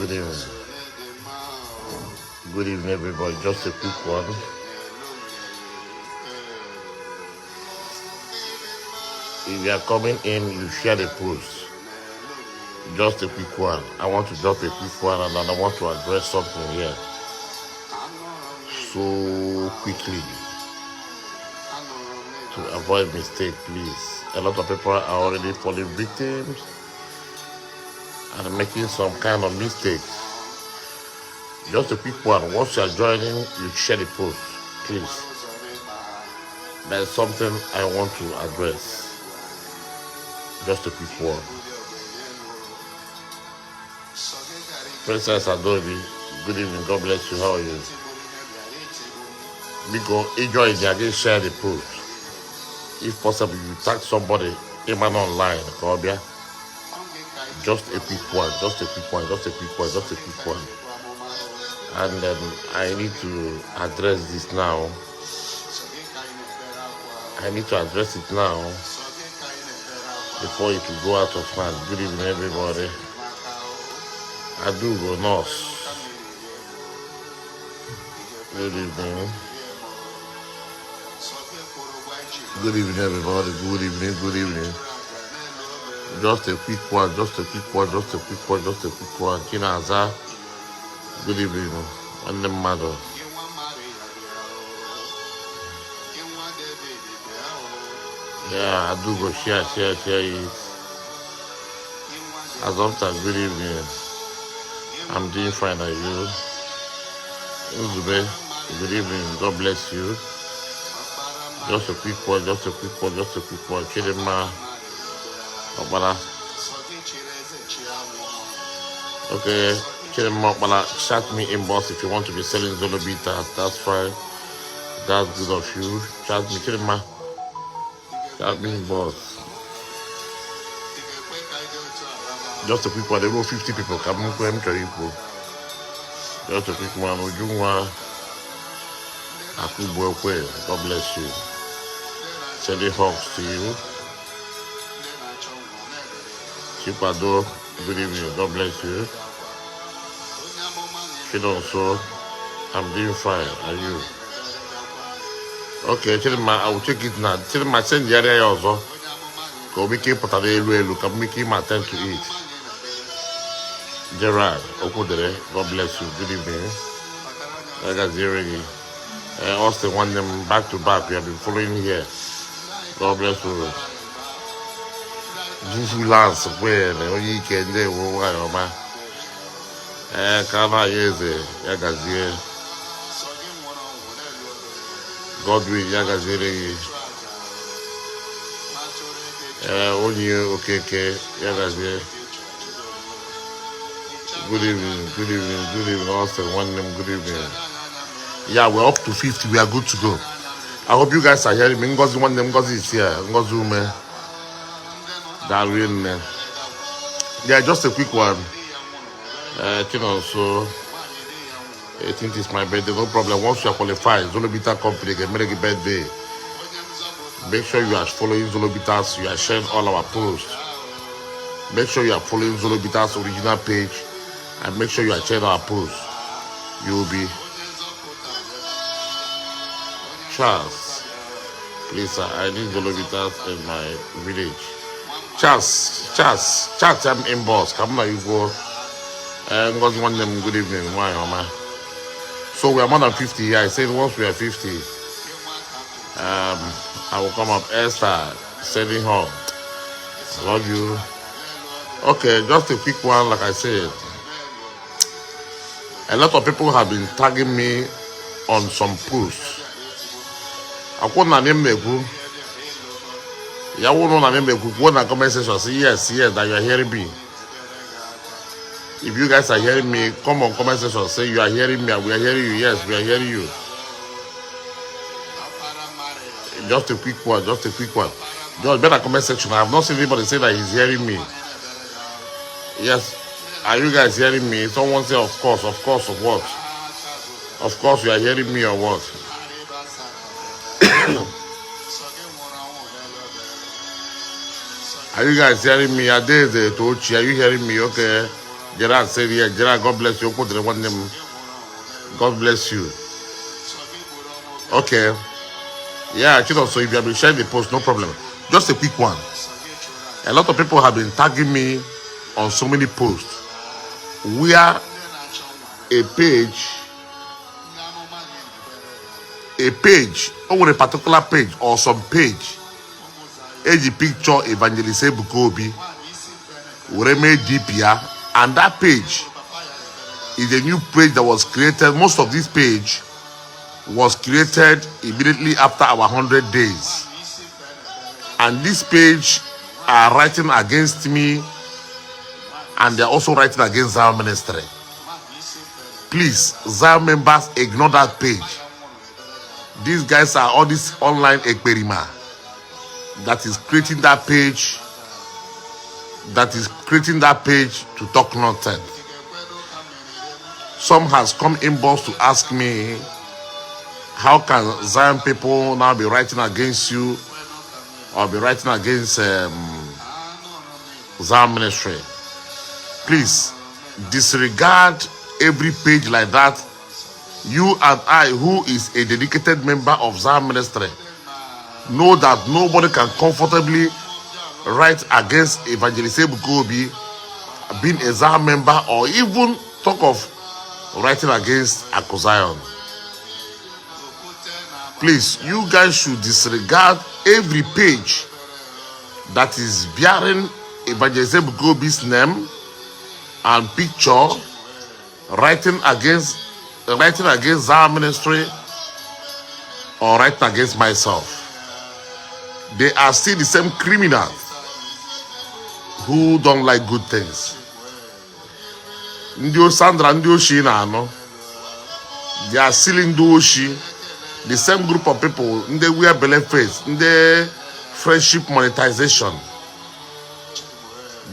Good evening. Good evening, everybody. Just a quick one. If you are coming in, you share the post. Just a quick one. I want to drop a quick one and then I want to address something here. So quickly. To avoid mistake, please. A lot of people are already falling victims and making some kind of mistakes. Just a quick one. Once you are joining, you share the post, please. There's something I want to address. Just a quick one. Princess Adobe, good evening. God bless you. How are you? Because enjoy it, just share the post. If possible, you tag somebody, even online, Columbia. Just a quick one, just a quick one, just a quick one, just a quick one. And I need to address this now. I need to address it now before it will go out of hand. Good evening, everybody. I do go nurse. Good evening. Good evening, everybody. Good evening, good evening. Just a quick one, just a quick one, just a quick one, just a quick one. Chinaza, good evening. And the mother. Yeah, I do go share it. As often, good evening. I'm doing fine, are you? Uzube, good evening. God bless you. Just a quick one, just a quick one, just a quick one. Chidema, Obala. Okay, Chidema, Obala, chat me inbox if you want to be selling Zolo Beaters. That's fine. That's good of you. Chat me, Chidema. Chat me inbox. Just a quick one. There were 50 people. Come on, people. Just a quick one. Ujungwa, Akubwekwe. God bless you. Sending hugs to you. Chipado, good evening. God bless you. Also, I'm doing fine. Are you? Okay, tell me, I will take it now. Tell me, send the area also. Go make it elu. Come make him attend to it. Gerard, Okudere, God bless you. Good evening. I got zero. Austin, want them back to back. We have been following here. God bless you. Jufu Lance, where you can do what Kana Yeze, Yagazie. Godwin, Yagaziri. Only okay, Yagazie. Good evening, good evening, good evening. Austin, one name, good evening. Yeah, we're up to 50. We are good to go. I hope you guys are hearing me. Ngozi, one name, Ngozi is here. Ngozi Ume. Darwin. Yeah, just a quick one. So I think it's my birthday. No problem. Once you are qualified, Zolobita company can make a birthday. Make sure you are following Zolobitas. You are sharing all our posts. Make sure you are following Zolobitas original page, and make sure you are sharing our posts. You will be Charles. Please, sir, I need Zolobitas in my village. Charles, chat them inbox. Come on, you go. Ngozi one them good evening. Why, Oma? So we are more than 50 here. I said once we are 50, I will come up. Esther, sending home. Love you. Okay, just a quick one. Like I said, a lot of people have been tagging me on some posts. I couldn't name me. You won't know name me. Go in comment section. Say yes, that you are hearing me. If you guys are hearing me, come on comment section. Say you are hearing me. We are hearing you. Yes, we are hearing you. Just a quick one. Just a quick one. Just better comment section. I have not seen anybody say that he's hearing me. Yes. Are you guys hearing me? Someone say of course. Of course of what? Of course you are hearing me or what? Are you guys hearing me? Are you hearing me? Okay. Gerard said, yeah, Gerard, God bless you. God bless you. Okay. Yeah, you know, so if you have been sharing the post, no problem. Just a quick one. A lot of people have been tagging me on so many posts where a page, over a particular page or some page, a picture Evangelist Ebuka Obi, Ureme DPR, and that page is a new page that was created. Most of this page was created immediately after our 100 days. And this page are writing against me, and they're also writing against our ministry. Please, ZAR members, ignore that page. These guys are all this online ekperima that is creating that page, to talk nonsense. Some has come inbox to ask me, how can Zion people now be writing against you or be writing against Zion ministry? Please disregard every page like that. You and I, who is a dedicated member of Zion ministry, know that nobody can comfortably write against Evangelist Ebuka Obi, being a Zion member, or even talk of writing against Zion. Please, you guys should disregard every page that is bearing Evangelist Ebuka Obi's name and picture, writing against our ministry or writing against myself. They are still the same criminals who don't like good things. Ndio Sandra, Ndio Shi na ano. They are still in Oshi. The same group of people, they wear belly face, they friendship monetization.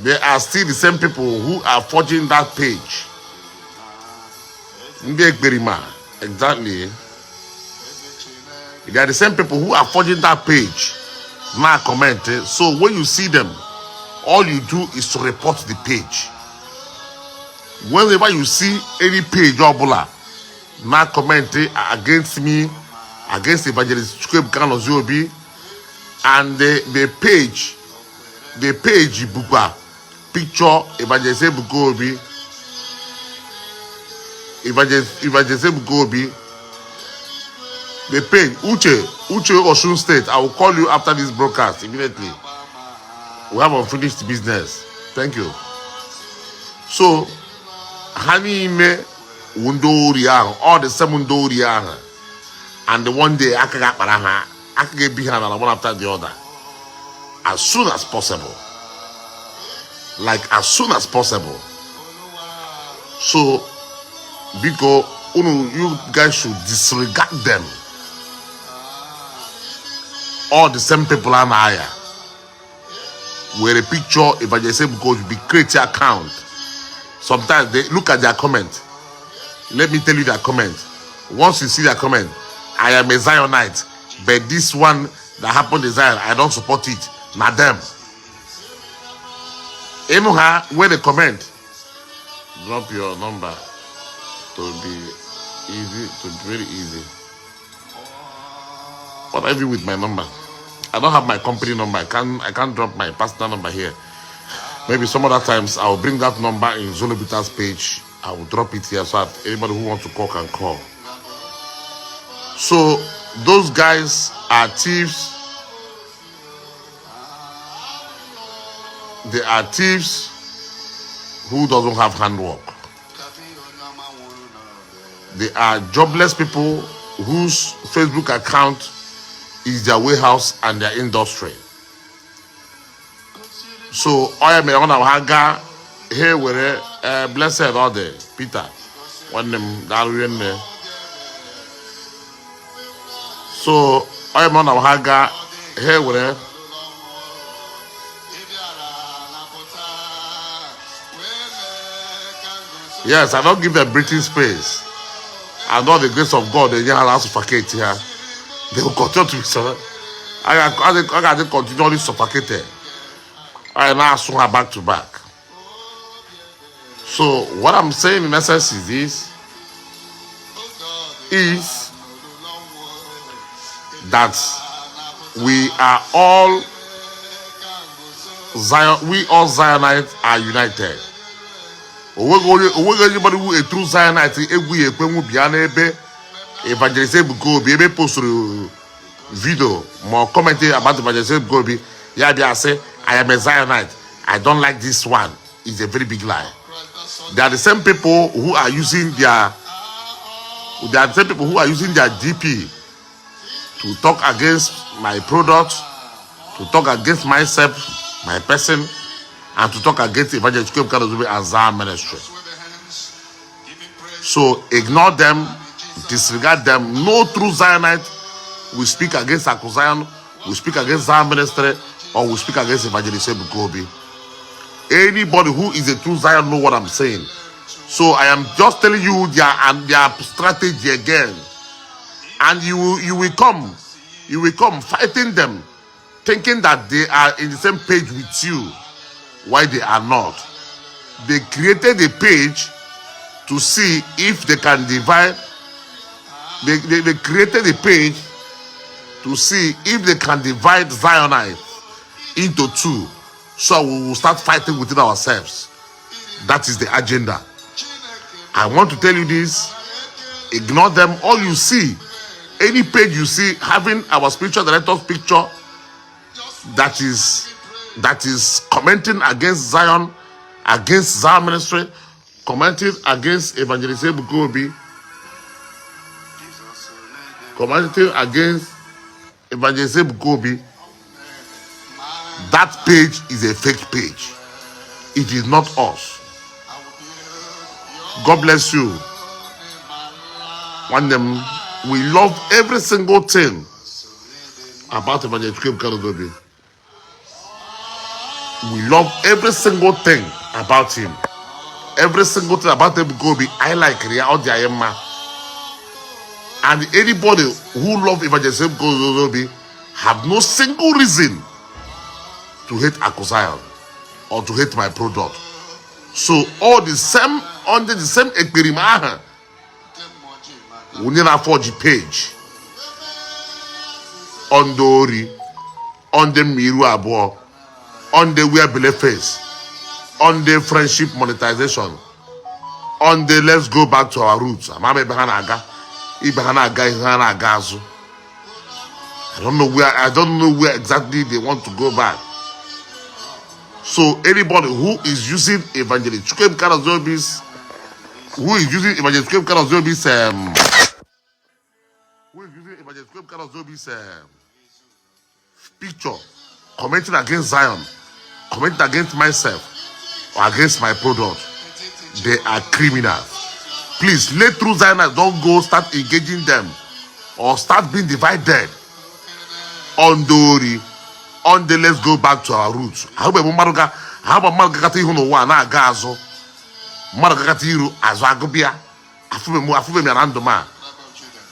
They are still the same people who are forging that page. Exactly. They are the same people who are forging that page. Now comment. So when you see them, all you do is to report the page. Whenever you see any page or bula, now comment against me, against Evangelist Ebuka Obi, and the page Ibuka picture Evangelist Ebuka Obi, Evangelist Ebuka Obi, the page Uche Osun State. I will call you after this broadcast immediately. We have unfinished business. Thank you. So, honey me Wundoriang, all the same Wundoriang. And the one day I can get behind one after the other. As soon as possible. Like as soon as possible. So because you guys should disregard them. All the same people are higher. Where a picture Evangelist Ebuka Obi create your account. Sometimes they look at their comment. Let me tell you their comment. Once you see their comment, I am a Zionite, but this one that happened in Zion, I don't support it. Not them. Anyhow, when they comment, drop your number to be easy, to be very easy. What I do with my number? I don't have my company number. I can't drop my personal number here. Maybe some other times I'll bring that number in Zolobita's page. I will drop it here so that anybody who wants to call can call. So those guys are thieves. They are thieves who doesn't have handwork. They are jobless people whose Facebook account is their warehouse and their industry. So I am on our haga here where blessed all day Peter one them that. So I am on our haga here where yes, I don't give them breathing space. I know the grace of God, they don't allow suffocate here. They will continue to be so. I got to continually suffocated. I now swung her back to back. So what I'm saying in essence is this, is that we are all Zion, we all Zionites are united. Anybody who a true Zionite, Evangelist Ebuka Obi, ebe post video more commenting about Evangelist Ebuka Obi. Yeah, say I am a Zionite. I don't like this one. It's a very big lie. They are the same people who are using their DP to talk against my product, to talk against myself, my person, and to talk against Evangelist Ebuka Obi and Zion ministry. So ignore them, disregard them. No true Zionite will speak against Zion, will speak against Zion ministry, or will speak against Evangelist Ebuka Obi. Anybody who is a true Zion know what I'm saying. So I am just telling you their strategy again. And you will come fighting them, thinking that they are in the same page with you. Why they are not? They created a page to see if they can divide. They created a page to see if they can divide Zionites into two. So we will start fighting within ourselves. That is the agenda. I want to tell you this. Ignore them. All you see, any page you see having our spiritual director's picture that is commenting against Zion, against Zion ministry, commenting against Evangelist Ebuka Obi, commenting against Evangelist Ebuka Obi, that page is a fake page. It is not us. God bless you. One them, we love every single thing about Evangelist Ebuka Obi. We love every single thing about him. Every single thing about Ebuka Obi, I like Ria. And anybody who loves Evangelist Ebuka Obi have no single reason to hate Zion or to hate my product. So all the same under the same experiment, we need a 4G page on the Ori, on the Miru Abo, on the Wear Bele Face, on the friendship monetization, on the let's go back to our roots. I don't know where exactly they want to go back. So anybody who is using Evangelist Ebuka Obi's picture, commenting against Zion, commenting against myself or against my product, they are criminals. Please, let true Zionists don't go start engaging them or start being divided on the let's go back to our roots. I hope Maruga no one agazo. Marugatiru Azagobia.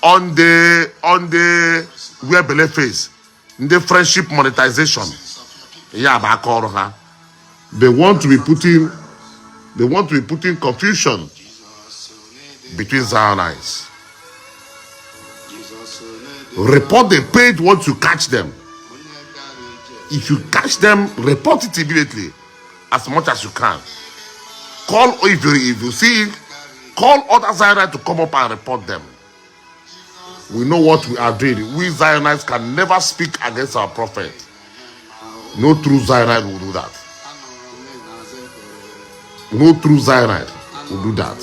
On the Wear Bele Face, the friendship monetization. Yeah, they want to be putting confusion between Zionites. Report the page once you catch them. If you catch them, report it immediately, as much as you can. Call, if you see it, call other Zionites to come up and report them. We know what we are doing. We Zionites can never speak against our prophet. No true Zionite will do that. No true Zionite will do that.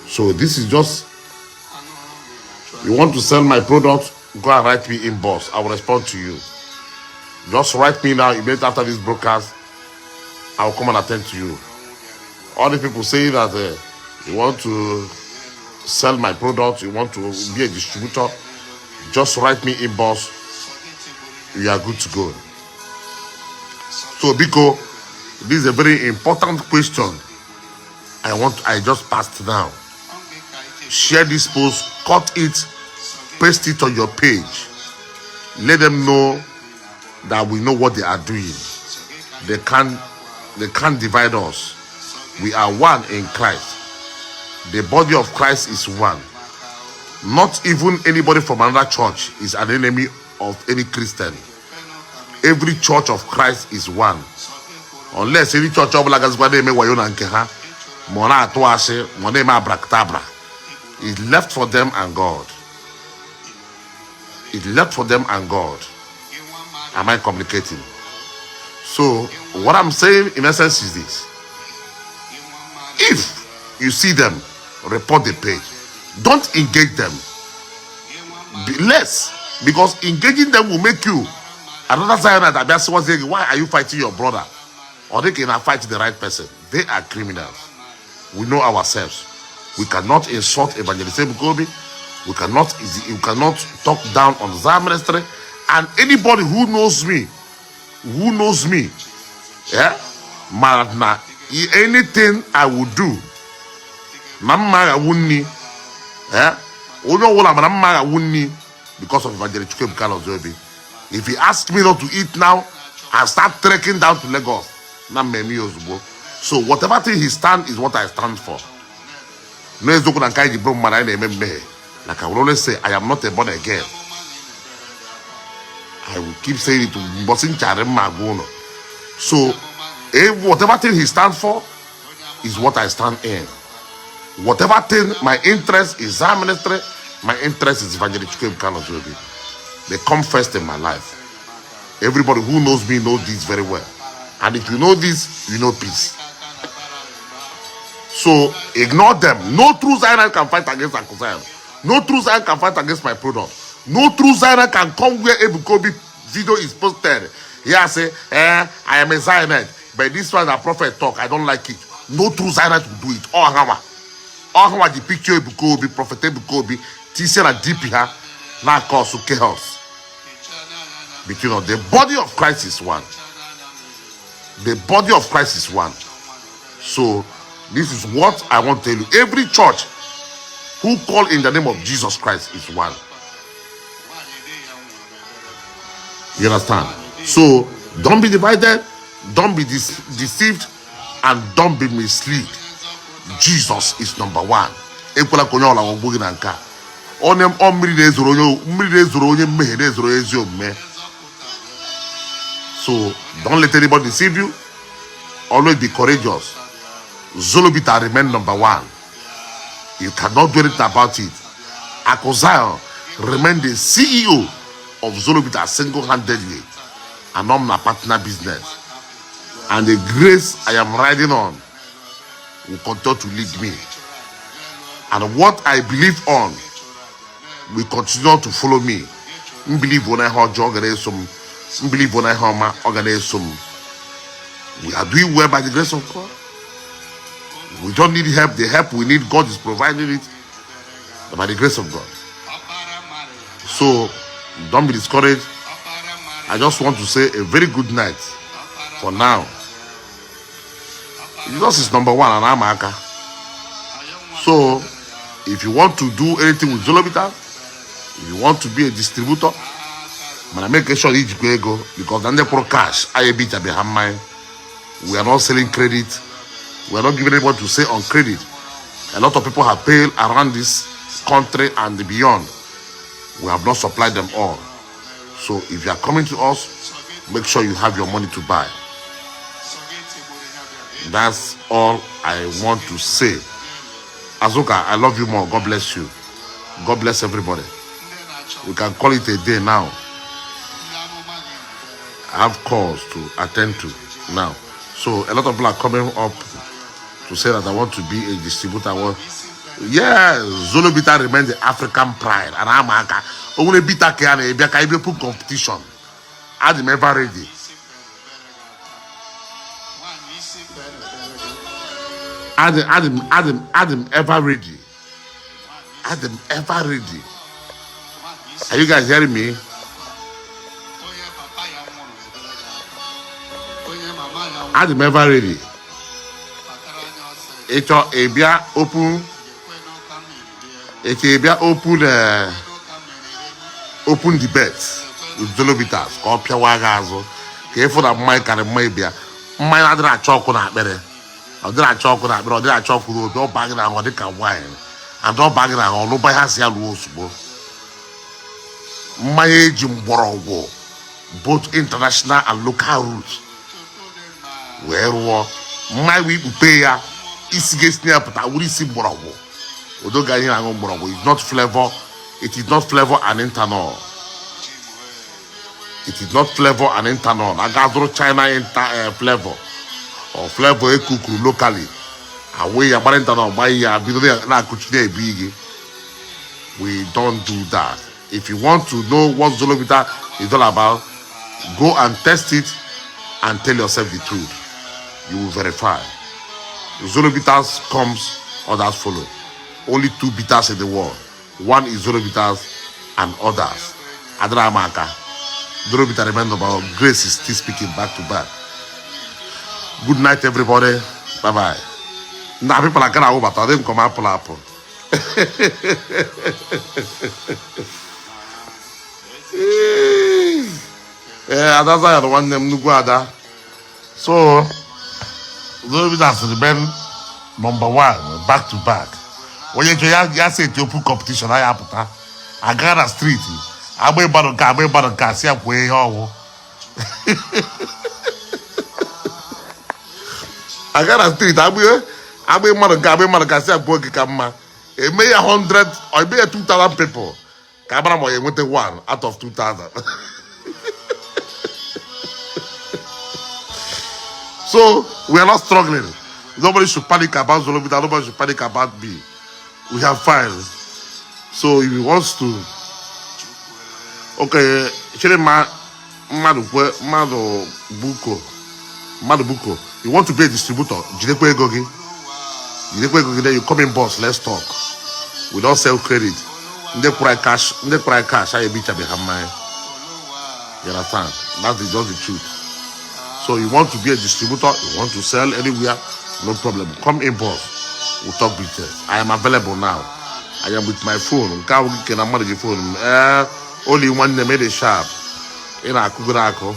So this is just, you want to sell my product, go and write me inbox. I will respond to you. Just write me now, immediately after this broadcast. I will come and attend to you. All the people say that you want to sell my product, you want to be a distributor, just write me inbox. You are good to go. So, Biko, this is a very important question. I just passed now. Share this post, cut it, paste it on your page. Let them know that we know what they are doing. They can't divide us. We are one in Christ. The body of Christ is one. Not even anybody from another church is an enemy of any Christian. Every church of Christ is one. Unless any church of is left for them and God. It's left for them and God. Am I communicating? So what I'm saying in essence is this. If you see them, report the page. Don't engage them. Be less, because engaging them will make you another Zionite that saying, why are you fighting your brother? Or they cannot fight the right person. They are criminals. We know ourselves. We cannot insult Evangelist Ebuka Obi. You cannot talk down on the Zion ministry. And anybody who knows me, yeah, anything I will do, yeah, because of Evangelist Ebuka Obi. If he asks me not to eat now, I'll start trekking down to Lagos. So whatever thing he stand is what I stand for. Like I will always say, I am not a born again. I will keep saying it to. So whatever thing he stands for is what I stand in. Whatever thing my interest is our ministry, my interest is Evangelist Ebuka Obi. They come first in my life. Everybody who knows me knows this very well. And if you know this, you know peace. So ignore them. No true Zionite can fight against Uncle Zion. No true Zionite can fight against my product. No true Zionite can come where Ebuka Obi video is posted. Here say, I am a Zionite, but this one a prophet talk, I don't like it. No true Zionite will do it. All Hama the picture Ebuka Obi, prophet Ebuka Obi, TCL and DP now cause chaos. But you know, the body of Christ is one. The body of Christ is one. So this is what I want to tell you. Every church who call in the name of Jesus Christ is one. You understand? So don't be divided, don't be deceived, and don't be misled. Jesus is number one. So don't let anybody deceive you. Always be courageous. Zolobita remain number one. You cannot do anything about it. Akozion remain the CEO of Zolobita single-handedly. And I'm a partner business. And the grace I am riding on will continue to lead me. And what I believe on will continue to follow me. I believe when I heard organism. I believe when I heard my organism. We are doing well by the grace of God. We don't need help. The help we need, God is providing it by the grace of God. So don't be discouraged. I just want to say a very good night for now. Jesus is number one and I'm Aka. So if you want to do anything with Zolobita, if you want to be a distributor, I make sure each go because then they put cash. We are not selling credit. We are not giving anyone to say on credit. A lot of people have paid around this country and beyond. We have not supplied them all. So if you are coming to us, make sure you have your money to buy. That's all I want to say. Azuka, I love you more. God bless you. God bless everybody. We can call it a day now. I have calls to attend to now. So a lot of people are coming up to say that I want to be a distributor. Yeah, Zolobita remains the African pride. And I'm Aka. Only bita can be put competition. I'm ever ready. Adam ever ready. Adam ever ready. Are you guys hearing me? Adam ever ready. It's a bia open. It's a bia open debate with Zolobita. Scorpia Wagazo. Careful that Mike and Mabia. Mine are chalk on that better. Or did I chalk on that? Or did I chalk with no bagging on the wine? And no bagging on no by has ya rules. My age in Borogo, both international and local routes. Where war my we pay ya is against near, but I will see Borogo. Although Ghanaian and Borogo is not flavor, it is not flavor and internal. It is not flavor and internal. I got through China flavor or flavor a cook locally. Away a internal by ya big. We don't do that. If you want to know what Zolobita is all about, go and test it and tell yourself the truth. You will verify. Zolobitas comes, others follow. Only 2 bitters in the world. One is Zolobitas and others. Adramaka. Zolobita remember about Grace is still speaking back to back. Good night, everybody. Bye bye. Now people are gonna over. Tell them come apple. Yeah, that's why I don't want them to go ada. So, Zolobitas remain number 1, back to back. When you say to put competition, I got a street. I wait about a car, see up way all. I got a street. I wait about a car, see up working. It may 100 or it may 2,000 people. Camera boy went 1 out of 2,000. So we are not struggling. Nobody should panic about Zolobita. Nobody should panic about me. We have fine. So if he wants to, okay, Madubuko, you want to be a distributor? Then you come in, boss. Let's talk. We don't sell credit. They provide cash. I be behind mine. You understand? That's just the truth. So you want to be a distributor? You want to sell anywhere? No problem. Come in, boss. We'll talk business. I am available now. I am with my phone. Only one name made a sharp. In a kugrako.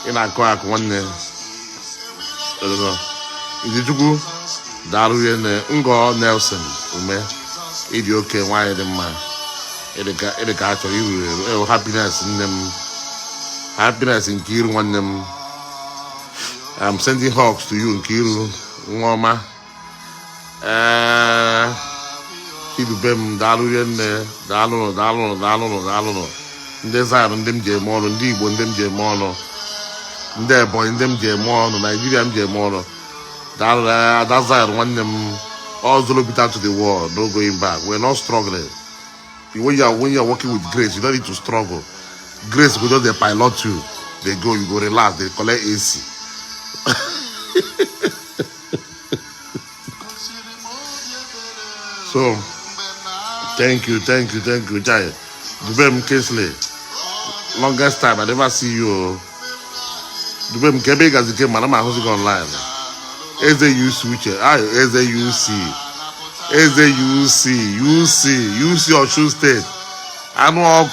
In a quack one name. I don't know. Is it good? Darwin Ungo Nelson. Idiot, why the man? Educator, you happiness in them. Happiness in Kiru one them. I'm sending hugs to you in Kiru. Mama. Kidubem Darwin Dalono. Desire on them Jamono, Ndi Igbo on them Jamono. Ndebo in them Jamono, Nigerian Jamono. That's why I want them all Zolobita to the world, no going back. We're not struggling. When you're working with Grace, you don't need to struggle. Grace will just they pilot you. They go, you go relax, they collect AC. So thank you, Jai. Dubem Kesley. Longest time I never see you. Dubem Quebec as it came, Madame Hosing online. You switch it. UC or shoe state. I know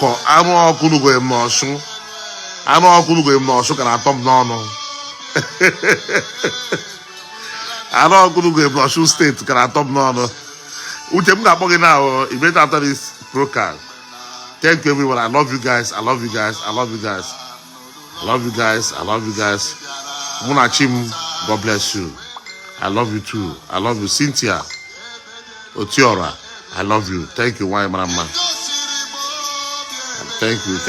Kulugo emotion. I know Kulugo emotion can I top no. I know Kulugo emotion state can I top no. Utem got now. Even after this broadcast. Thank you everyone. I love you guys. Munachim, God bless you. I love you too. I love you, Cynthia Otiora. I love you. Thank you, why mama. Thank you.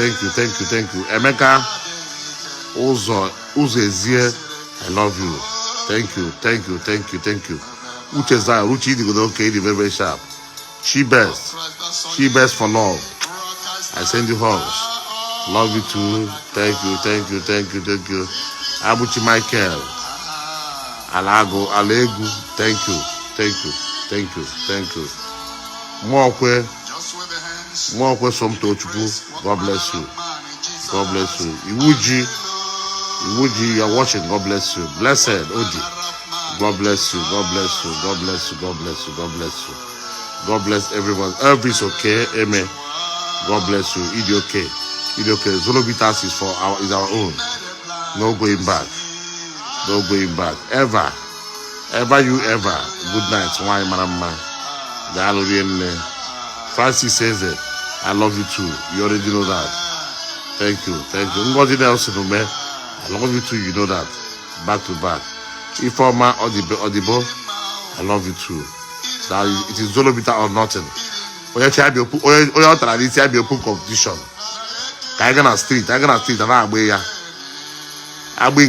Emeka Uzo Ezie. I love you. Thank you. Ucheza Ruchi okay, very, very sharp. She best for love. I send you hugs. Love you too. Thank you. Abuchi Michael. Alegu. Thank you. Mwokwe Somtochukwu. God bless you. Iwaji, you are watching. God bless you. Blessed Oji. God bless you. God bless everyone. Everything's okay. Amen. God bless you. Idi okay. Zolobitas is our own. No going back. Ever. Ever you ever. Good night. Why, Marama? Francis says it. I love you too. You already know that. Thank you. Nobody else in me. I love you too. You know that. Back to back. Ifoma Odibo. I love you too. That it is Zolo bitter or nothing. Oya tradition be open competition. I gonna street. And I Agbe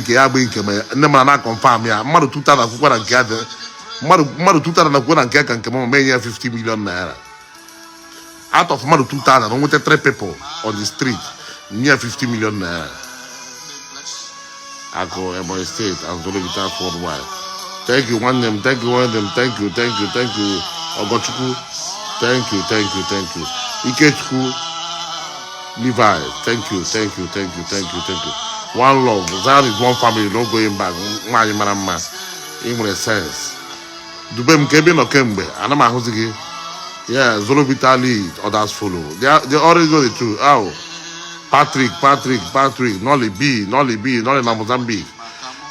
me. Never na confirm ya. Madu 2000 kukwara nke ade. Madu 2000 na kukwara nke ka nke mo me 50 million naira. Out of Madu 2000, I wanted 3 people on the street near 50 million naira. I go Ebony State and Zolo Vital worldwide. Thank you, one name. Thank you. Ogochuku. Thank you. Ikechukwu. Levi. Thank you. One love. That is one family. No going back. It makes sense. Dube mkebe no kembe. Anama hozigi. Yeah, Zolo Vital lead. Others follow. They already know the truth. Oh. Patrick. Nolly B. Nolly na Mozambique.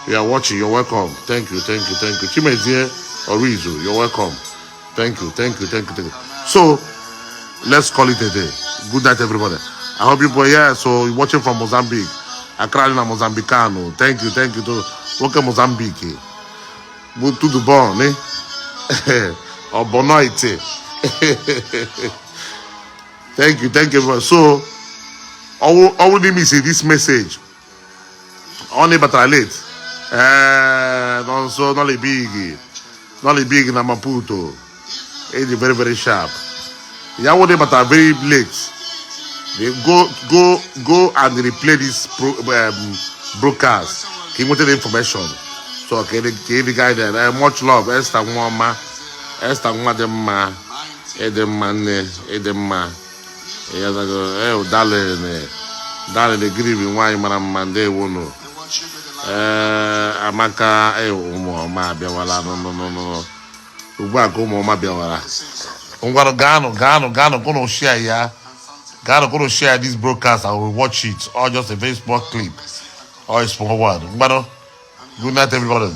You are watching. You're welcome. Thank you. Chimezie Orizo. You're welcome. Thank you. So, let's call it a day. Good night, everybody. I hope you boy, yeah. So, you're watching from Mozambique. Accra na Mozambicano. Thank you to welcome Mozambique. Go to the born, eh? Or bonoite. Thank you, everyone. So, all we need is this message. Only but I late. Not a big na Maputo. It's very, very sharp. Yeah, what but are very late. They go and replay this broadcast. He wanted the information. So okay, they gave the guy there. Much love. Esther Mwama. Edema. Darling, the grieving why Madam Mande wono. Amaka ma biawala no. Ugba ko mo ma biawala. Ungwaro Gano gonna share ya. Gano gonna share this broadcast. I will watch it or just a very small clip or a small word. Good night, everybody.